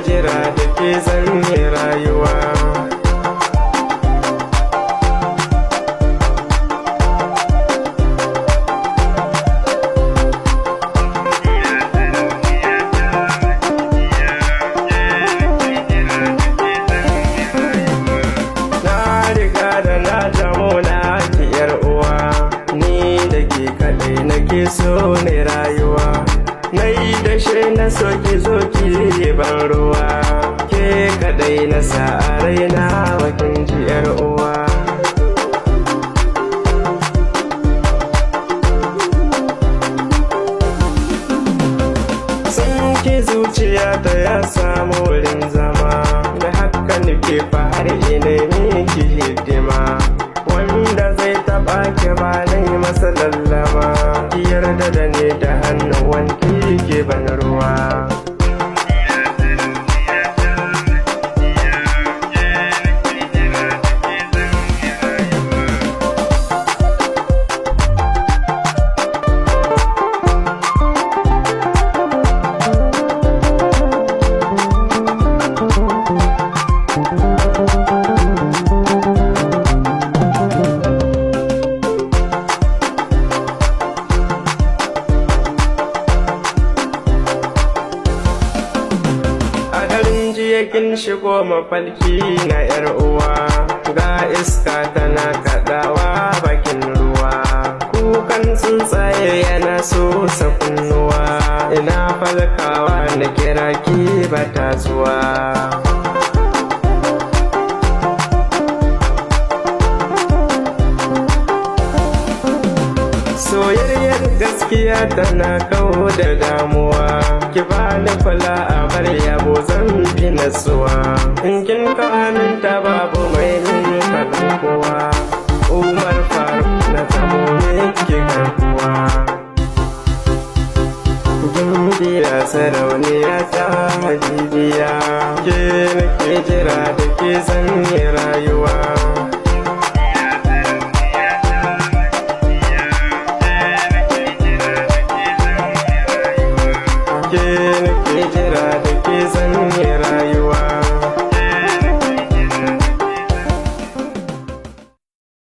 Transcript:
jira, da ke zan yi rayuwa. Na riga da na zamo na ki yar uwa, ni da ke kaɗai nake so ne rayuwa. Na yi dashe na so ki zo ki yi ban ruwa, ke kaɗai na sa a raina bakin ji yar uwa. Sun ki zuciya ta ya samu wurin zama, da haka nake fahari ina miki hidima. Wanda zai taɓa ki ba na yi masa lallama, ki yarda da ni da hannuwanki ki ban ruwa. A daren jiya kin shigo mafalki na yar uwa, ga iska tana kaɗawa bakin ruwa. Kukan tsuntsaye yana sosa kunnuwa, ina falkawa na kira ki bata zuwa. Soyayyar gaskiya tana kawo da damuwa, ki bani kula a bar yabo zan fi natsuwa. In kin ka aminta babu mai min faɗin kowa, Umar Faruk na zamo miki garkuwa. Gimbiya sarauniya ta hajijiya, ke nake jira, da ke zan yi rayuwa.